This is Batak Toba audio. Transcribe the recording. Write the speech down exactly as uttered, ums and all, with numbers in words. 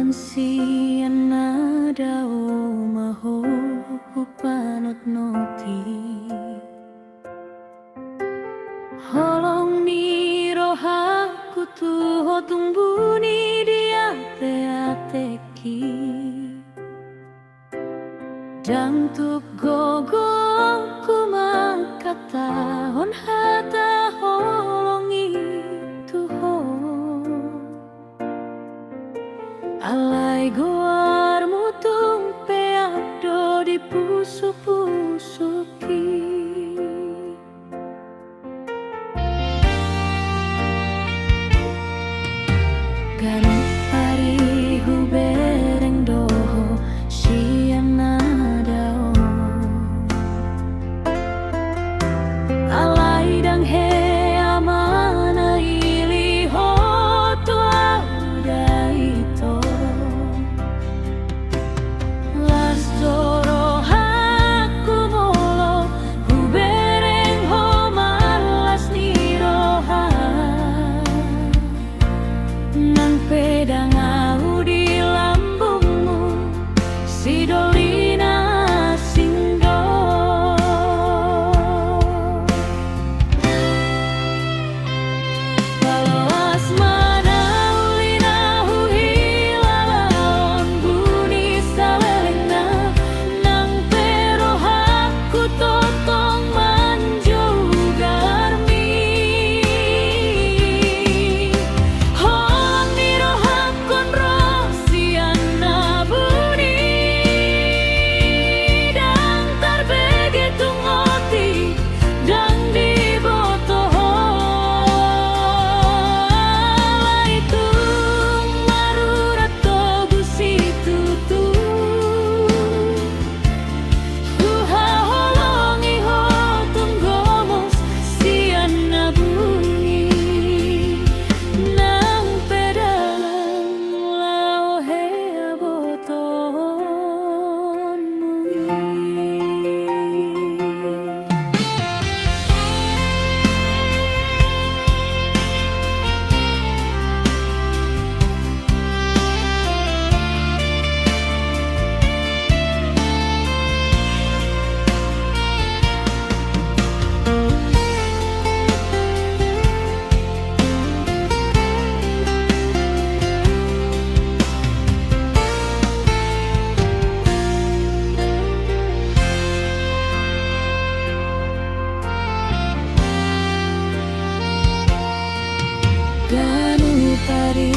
Sian na dao ma ho hupanotnoti. Holong ni rohangku tu ho tung buni di ateatengki. Ndang tuk gogo ku mangkatahon hata holong i tu ho. Alai goarmu tung peak do di pusupusungki. Ganup ari hubereng do ho sian na dao. Alai ndang hea ma na ili ho tu ahu da ito. Las do rohangku molo hubereng ho marlas ni roha. Nang pe ndang ahu di lambungmu, sidoli na asing do. Paloas ma na uli na huhilala on buni salelengna, nang pe rohangku tongtong manjou goarmi. Holong ni rohangku on ro sian na buni, ndang tarbege tung otik, ndang diboto ho. Alai tung marurat togu situtu. Huhaholongi ho tung gomos sian na buni, nang pe dalan laho hea botoonmu i. Ganup ari